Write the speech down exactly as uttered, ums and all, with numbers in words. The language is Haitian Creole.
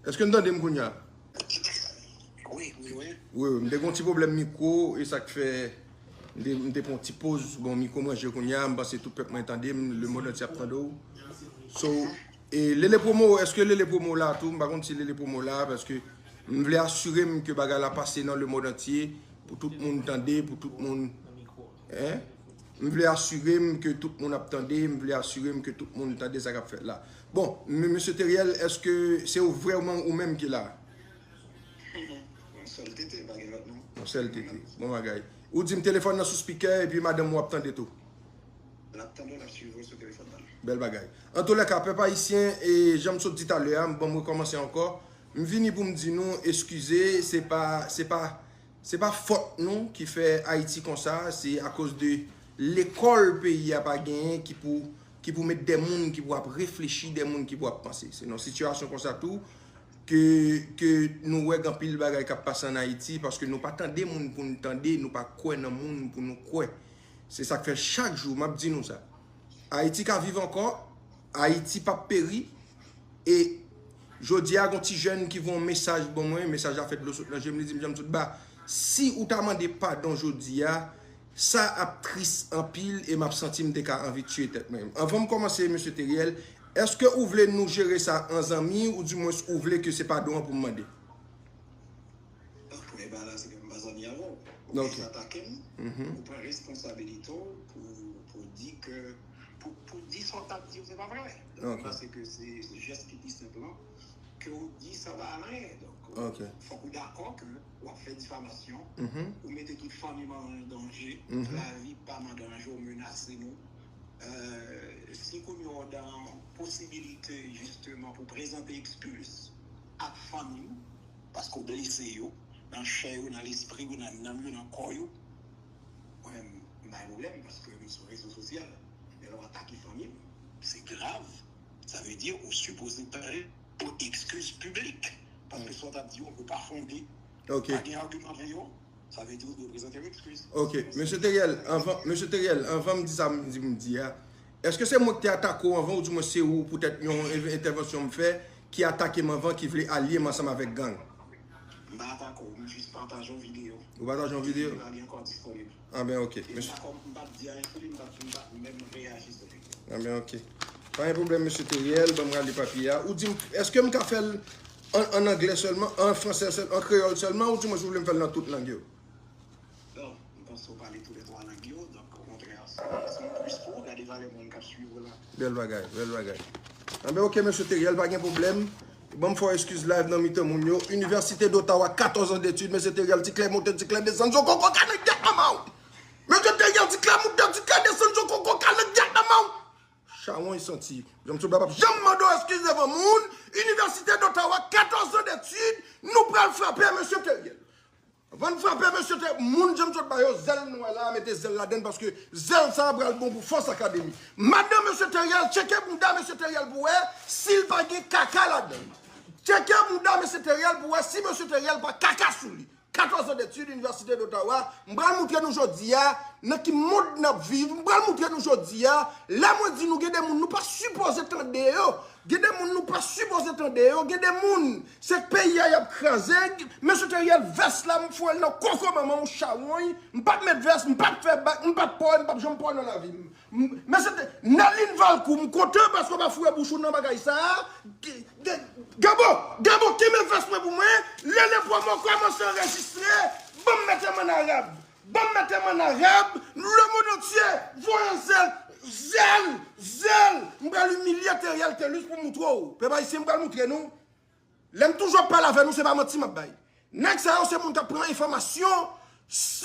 Èske n tande m kounye a? Wi, wi, wi. Wi, wi, m te gen yon ti pwoblèm mikwo, e sa k fè m te, m te pran yon ti poz. Bon, mikwo m ranje kounye a, m panse tout pèp mwen tande m, lemonn antye ap tande w. So, e Lele Promo, èske Lele Promo la tou? M pa konn si Lele Promo la, paske m vle asire m ke bagay la pase nan lemonn antye, pou tout moun tande, pou tout moun, hein? M vle asire m ke tout moun ap tande, m vle asire m ke tout moun tande sa k ap fèt la. Bon, m- mesye Teriel, èske se ou vrèman ou menm ki la? Yon sèl tete, pa gen lòt non. Yon sèl tete. Bon bagay. Ou di m telefòn nan sou spikè epi madanm ou ap tande tou. L ap tande w, l ap swiv ou sou telefòn nan. Bèl bagay. Antoulèka, pèp ayisyen, e jan m sot di talè a, m ban m rekòmanse ankò. M vini pou m di nou eskize, se pa, se pa, se pa fòt nou ki fè Ayiti konsa, se akoz de lekòl peyi a pa genyen ki pou, ki pou met de moun ki pou ap reflechi, de moun ki pou ap panse. Se nan sitiyasyon konsa tou ke, ke nou wè gen anpil bagay k ap pase ann Ayiti, paske nou pa tande moun pou n tande, nou pa kwè nan moun pou nou kwè. Se sa k fè chak jou m ap di nou sa. Ayiti ka viv ankò, Ayiti p ap peri, e jodi a, gon ti jèn ki voye yon mesaj ban mwen, mesaj la fè dlo sot nan je m, li di m, Janm tout ba, si ou ta mande padon jodi a, sa ap tris anpil e m ap santi m te ka anvi tiye tèt mwen. Anvan m kòmanse, mesye Teriel, èske ou vle nou jere sa an zanmi, oudimwens ou vle ke se padon an pou m mande? Premye bagay la, se ke m pa zanmi avè w. Ok. Ou atake m, ou pran responsabilite w pou, pou di ke, pou, pou di sa w t ap di yo, se pa vre. Donk, Ok. M panse ke se se jès ki pi senp lan, ke w di sa pa anyen. Donk, Ok. Fòk ou dakò ke w ap fè difamasyon, Mhm. ou mete tout fanmi m an danje, Mhm. lavi pa m an danje, ou menase nou. Euh, si kounye a w dan posibilite, jisteman, pou prezante eskiz ak fanmi w, paske w blese yo, nan chè yo, nan lespri yo, nan nanm yo, nan kò yo, mwen menm, m pa gen pwoblèm, paske m sou rezo sosyal. Men lè w atake fanmi m, se grav. Sa vle di, ou sipoze pare pou eskiz piblik. Paske sa w t ap di yo, yo pa fonde. Ok. Pa gen agiman avè yo. Sa vle di ou dwe prezante yon eskiz. Ok, mesye Teriel, anvan, mesye Teriel, anvan m di sa m di m di a, èske se mwen ki te atake w anvan, oudimwens se ou, poutèt yon en- entèvansyon m fè, ki atake m anvan, ki vle alye m ansanm avèk gang? M pa atake w, m jis pataje yon videyo. Ou pataje yon videyo? Videyo a li ankò disponib. Ah ben, ok. E m pa kòm, m p ap di anyen sou li, m p ap, m p ap menm reyaji sou li. Ah ben, ok. Pa gen pwoblèm, mesye Teriel, ban m rale papye a. Ou di m, èske m ka fè l an, an anglè sèlman, an fransè sèl, an kreyòl sèlman, oudimwens ou vle m fè l nan tout lang yo? Bon, m panse w pale tou lè twa lang yo, donk, okontrè, se se yon plis pou ou, gade valè moun k ap swiv ou la. Bèl bagay, bèl bagay. Ah ben, ok, mesye Teriel, pa gen pwoblèm. Ban m fè w eskiz live nan mitan moun yo. Inivèsite d'Ottawa, katòz an detid, mesye Teriel, ti klè monte, ti klè desann, zo koko ka nan gyat manman w. Mesye Teriel, ti klè monte, ti klè desann, zo koko ka nan gyat manman w. Chawony santi. Janm sou bab ap janm mande w eskiz devan moun. Inivèsite d'Ottawa, katòz an detid, nou pral frape mesye Teriel. Anvan n frape mesye Teriel, moun Janm sot ba yo zèl nou wè la, mete zèl ladann paske zèl sa a pral bon pou Fòs Akademi. Madanm mesye Teriel, tcheke bounda mesye Teriel pou wè si l pa gen kaka ladann. Tcheke bounda mesye Teriel pou wè si mesye Teriel pa kaka sou li. Katòz an detid, Inivèsite d'Ottawa. M pral moutre nou jodi a nan ki mond n ap viv. M pral moutre nou jodi a. Lè mwen di nou gen de moun nou pa sipoze tande yo. Gen de moun nou pa sipoze tande yo. Gen de moun, se peyi a y ap kraze. Mesye Teriel, vès la, m foure l nan koko manman w, chawony. M p ap met vès, m p ap fè bak, m p ap pò, m p ap janm pò nan lavi m. M- Mesye Te- Nerline Valcourt, m kontan paske w pa foure bouch ou nan bagay sa a. G- G- Gabo, Gabo, kenbe vès mwen pou mwen. Lele Promo kòmanse anrejistre. Ban m mete m an arab. Ban m mete m an arab. Lemonn antye voye zèl, zèl, zèl. M pral imilye Teriel Thelus pou m moutre w. Pèp ayisyen, m pral moutre nou. Lè m toujou ap pale avè nou, se pa manti m ap bay. Nèg sa yo se moun k ap pran enfòmasyon san